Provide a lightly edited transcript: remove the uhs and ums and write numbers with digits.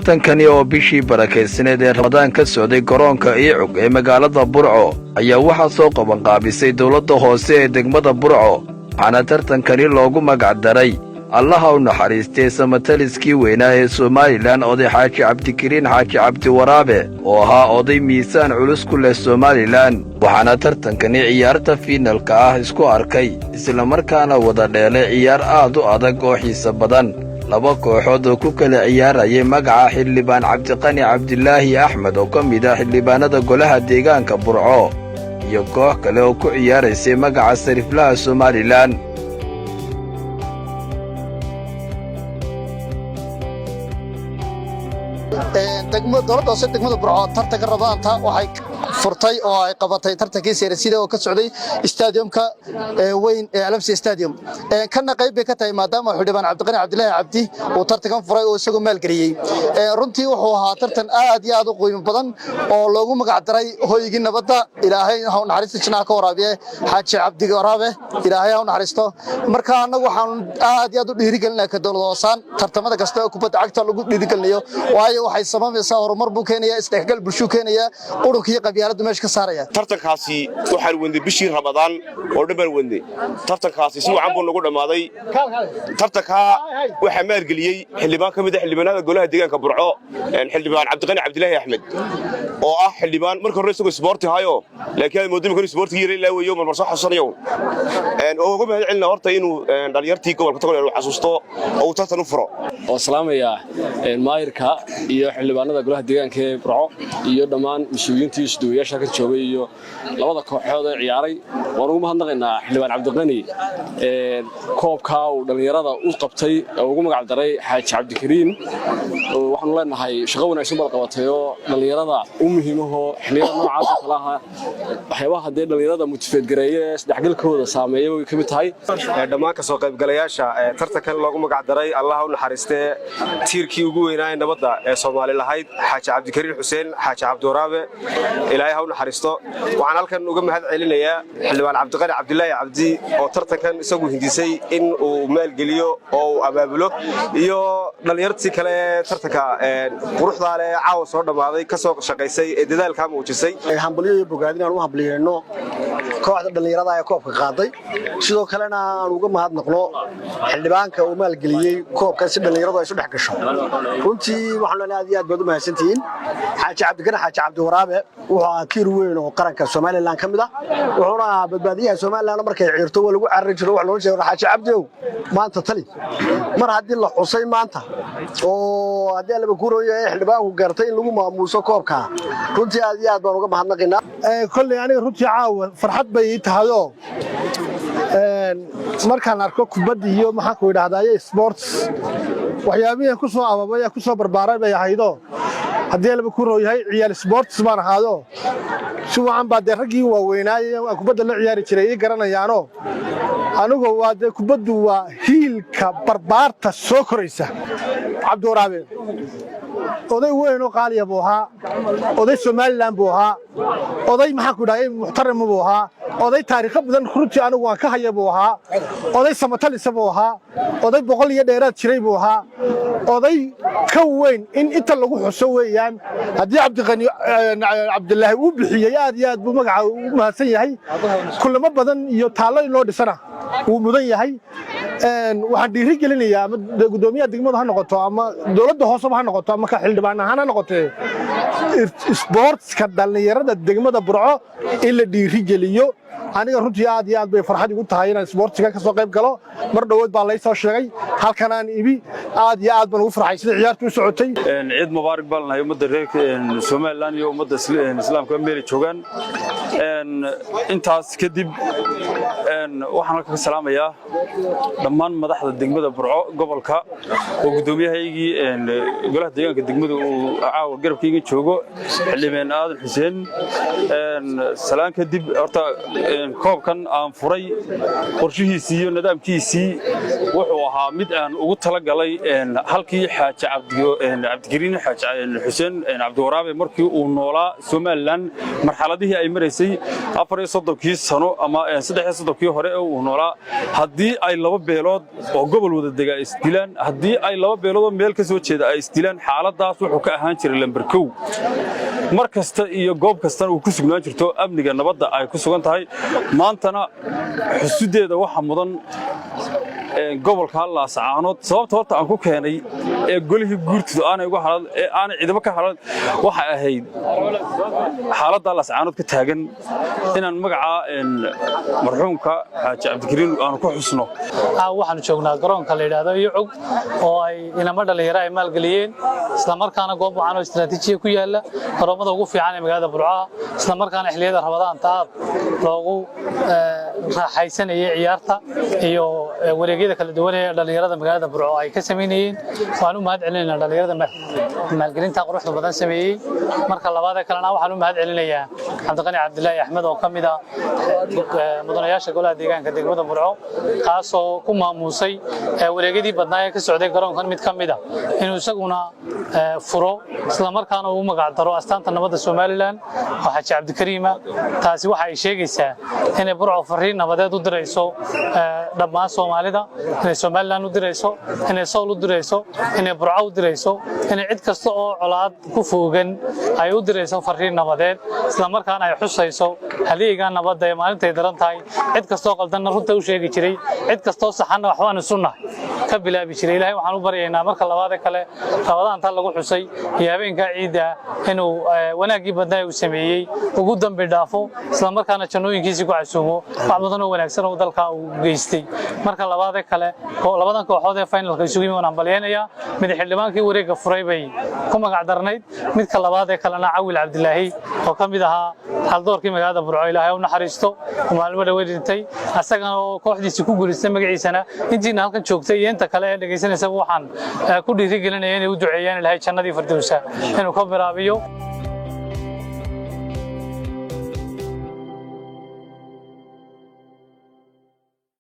Tartankani oo bishii barakaysneed ee Ramadaan ka socday garoonka Iicug ee magaalada Burco ayaa waxaa soo qabanqaabisay dowladda hoose ee degmada Burco, waxaana tartankani loogu magac daray Allaha u naxariistay samataliskii weynaa ee Somalilan, oday Xaaji Cabdikariin Xaaji Cabdiwaraabe, oo ahaa oday miisaan culus ku leh Somalilan. Waxaana tartankani ciyaarta fiinalka ah isku arkay, islamarkaana wada dheelay ciyaar aad u adag oo xiise badan, laba kooxood oo ku kala ciyaarayay magaca Xildhibaan Cabdiqani Cabdilaahi Axmed, oo ka mid ah xildhibaanada golaha deegaanka Burco, iyo koox kale oo ku ciyaaraysay magaca Sariflaha Somalilan. Dowladda hoose degmada Burco tartanka Ramadaanta waxay furtay oo ay qabatay tartankii seersida oo ka socday stadiumka weyn ee Alamsi Stadium. Kana qayb bay ka tahay, maadaama xildhibaan Cabdiqani Cabdilaahi Cabdi uu tartankan furay oo isagoo maalgeliyey. Runtii wuxuu ahaa tartan aad iyo aad u qiimo badan oo loogu magac daray hoygii nabadda. Ilaahay ha u naxariisto, jannaha ka waraabiye, Xaaji Cabdi Waraabe, Ilaahay ha u naxariisto. Marka annagu waxaan aad iyo aad u dhiirigelinaa ka dowlad hoosaan tartamada kasta oo kubadda cagta lagu dhiirigelinayo, waayo waxay sababaysaa horumar buu keenayaa, isdhexgal bulshuu keenayaa, qurunka iyo qabyaaladdu meesha ka saaraya. Tartankaasi waxaan wendey bishii Ramadaan oo dhan baan wendey. Tartankaasi si wacan buu nagu dhammaaday. Tartankaa waxaa maalgeliyey xildhibaan ka mid a xildhibaanada golaha deegaanka Burco, Xildhibaan Cabdiqani Cabdilaahi Axmed, oo ah xildhibaan marka hore isagoo isboorti hayo, laakiin aad mooddo imika isboortigii yara ilaa weeyo marmar soo xasuusanayo, oo uga mahad celina horta inuu dhalinyartii gobolka Togdheer uu xasuusto oo uu tartan u furo. Oo salaamaya maayirka iyo xildhibaanada golaha deegaanka ee Burco iyo dhammaan mas-uuliyiintii iyo isduwayaasha ka joogay iyo labada kooxood ee ciyaaray. Waan ugu mahadnaqaynaa xildhibaan Cabdiqani koobkaa uu dhallinyarada u qabtay oo ugu magac daray Xaaji Cabdikariin. Waxaanu leenahay shaqo wanaagsan baad qabatay oo dhallinyarada u muhiimahoo xilliyada noocaas oo kale aha waxyaabaha dee dhallinyarada motivate gareeye ee isdhexgalkooda saameeya way ka mid tahay. Dhammaan kasoo qaybgalayaasha tartankan loogu magac daray Allah u naxariistee tiirkii ugu weynaa nabadda ee Soomaali lahayd, Xaaji Cabdikariin Xuseen Xaaji Cabdiwaraabe, Ilaahay ha u naxariisto. Waxaan halkan uga mahad celinayaa Xildhibaan Cabdiqani Cabdilaahi Cabdi oo tartankan isagu hindisay in uu maalgeliyo oo uu abaabulo, iyo dhallinyartii kale ee tartanka quruxdaa leh caawa soo dhammaaday ka soo shaqaysay ee dadaalkaa muujisay. Hambalyo iyo bogaadin aan u hambalyeeno kooxda dhallinyarada ee koobka qaaday, sidoo kalena aan uga mahadnaqno xildhibaanka uu maalgeliyey koobkan si dhallinyaradu ay isu dhex gasho. Runtii waxaan leenahay aad iyo aad baad u mahadsantihiin. Xaaji Cabdikani Xaaji Cabdiwaraabe wuxuu ahaa tiir weyn oo qaranka Somalilan ka mid ah, wuxuuna ahaa badbaadiyaha Somalilan. Markay ciirto waa lagu carari jiro, wax loola jeedo Xaaji Cabdiow maanta tali. Mar haddii la xusay maanta oo haddii Allaba kuurooyo ee xildhibaanku gartay in lagu maamuuso koobka, runtii aad iyo aad baan uga mahadnaqaynaa. Kolley aniga runtii caawa farxad bay ii tahayoo markaan arko kubadda iyo maxaan ku idhahdaye sports, waxyaabihii ku soo ababay ku soo barbaaray bay ahaydoo haddii Allaba ku roo yahay ciyaal sports baan ahaado. Si wacan baa dee raggii waaweynaayey aan kubadda la ciyaari jiray ii garanayaanoo anigu waa dee kubaddu waa hiilka barbaarta soo koraysa. Cabdiwaraabe oday weyn oo qaaliya buu ahaa, oday Somalilan buu ahaa, oday maxaan ku idhahday muxtarima buu ahaa, oday taariikho badan runtii anigu waan ka haya buu ahaa, oday samatalisa buu ahaa, oday 100 iyo dheeraad jiray buu ahaa, oday ka weyn in inta lagu xuso weeyaan. Haddii Cabdiqani Cabdilaahi uu bixiyey, aad iyo aad buu magaca u mahadsan yahay. Kulamo badan iyo taallo in loo dhisana wuu mudan yahay. Waxaan dhiiri gelinayaa, ama guddoomiyaha degmadu ha noqoto ama dowladda hooseba ha noqoto ama ka xildhibaan ahaan ha noqotee, isboortska dhallinyarada degmada Burco in la dhiiri geliyo. Aniga runtii aad iyo aad bay farxad igu tahay inaan isboortiga ka soo qayb galo. Mar dhoweed baa lay soo sheegay, halkanaan ibi, aad iyo aad baan ugu farxay sida ciyaartu u socotay. Ciid mubaarak baan nahay ummadda reer Somaliland iyo ummadda islaamka meelay joogaan. Intaas kadib, waxaan halka ka salaamayaa dhammaan madaxda degmada Burco, gobolka, oo guddoomiyahaygii golaha deegaanka degmada uu caawa garabkayga joogo, Xildhibaan Aadan Xuseen. Salaan kadib, horta Koobkan aan furay qorshihiisii iyo nidaamkiisii wuxuu ahaa mid aan ugu talagalay halkii Xaaji Cabdikariin Xaaji Xuseen Cabdiwaraabe markii uu noolaa, Somaliland marxaladihii ay maraysay 34-kii sano ama 33-kii hore ee uu noolaa, haddii ay laba beelood oo gobol wada dega ay isdilaan, haddii ay laba beelood oo meel ka soo jeeda ay isdilaan, xaaladaas wuxuu ka ahaan jiray lambar 1. Mar kasta iyo goob kastana uu ku sugnaan jirto amniga nabadda ay ku sugan tahay. Maantana xusudeeda waxa mudan gobolka Laascaanood. Sababta horta aan ku keenay ee golihii guurtidu aanay uga halan ee aanay ciidamo ka halan waxay ahayd xaaladda Laascaanood ka taagan inaan magaca marxuumka Xaaji Cabdikariin aanu ku xusno. Waxaanu joognaa garoonka la yidhaahdo Iyocug oo ay inamo dhallinyaro ay maalgeliyeen, islamarkaana goob wacan oo istiraatiijiya ku yaalla, garoomada ugu fiican ee magaalada Burcaha, islamarkaana xilliyada Ramadaanta aad loogu raaxaysanayay ciyaarta iyo wareegyada kala duwan ee dhallinyarada magaalada Burco ay ka samaynayeen. Waan u mahad celinaynaa dhallinyarada maalgelinta quruxda badan sameeyey. Marka labaad ee kalena waxaan u mahad celinayaa Cabdiqani Cabdilaahi Axmed oo ka mid ah mudanayaasha golaha deegaanka degmada Burco, kaasoo ku maamuusay wareegyadii badnaa ee ka socday garoonkan mid ka mid ah inuu isaguna furo, islamarkaana uu magac daro astaanta nabadda Somaliland oo Xaaji Cabdikariima. Taasi waxa ay sheegaysaa inay Burco fariin nabadeed u dirayso dhammaan Soomaalida, inay Somaliland u dirayso, inay Sool u dirayso, inay Burco u dirayso, inay cid kasta oo colaad ku foogan ay u dirayso fariin nabadeed, islamarkaana ay xusayso halyeeyga nabadda ee maalintay daran tahay cid kastoo qaldanna runta u sheegi jiray, cid kastoo saxanna waxbaan isu nahay ka bilaabi jiray. Ilaahay waxaan u baryaynaa marka labaad kale Ramadaanta lagu xusay iyo habeenka ciidda inuu wanaaggii badnaa uu sameeyey ugu dambi dhaafo, islamarkaana jannooyinkiisii ku casuumo, wax badan oo wanaagsan oo dalka uu geystay. Marka labaad kale, labadan kooxood ee finalka isugu yimi waan hambalyaynayaa. Mid xildhibaankii wareegga furay bay ku magac darnayd, midka labaad ee kalena Cawil Cabdilaahi oo ka mid ahaa haldoorkii magaalada Burco, Ilaahay u naxariisto, oo maalmo dhaweyd dhintay, asagana oo kooxdiisii ku guulaystay. Magaciisana intiina halkan joogtay iyo inta kale ee dhegaysanaysa waxaan ku dhiirigelinaya inay u duceeyaan Ilaahay jannadii firdowsa inuu ka waraabiyo.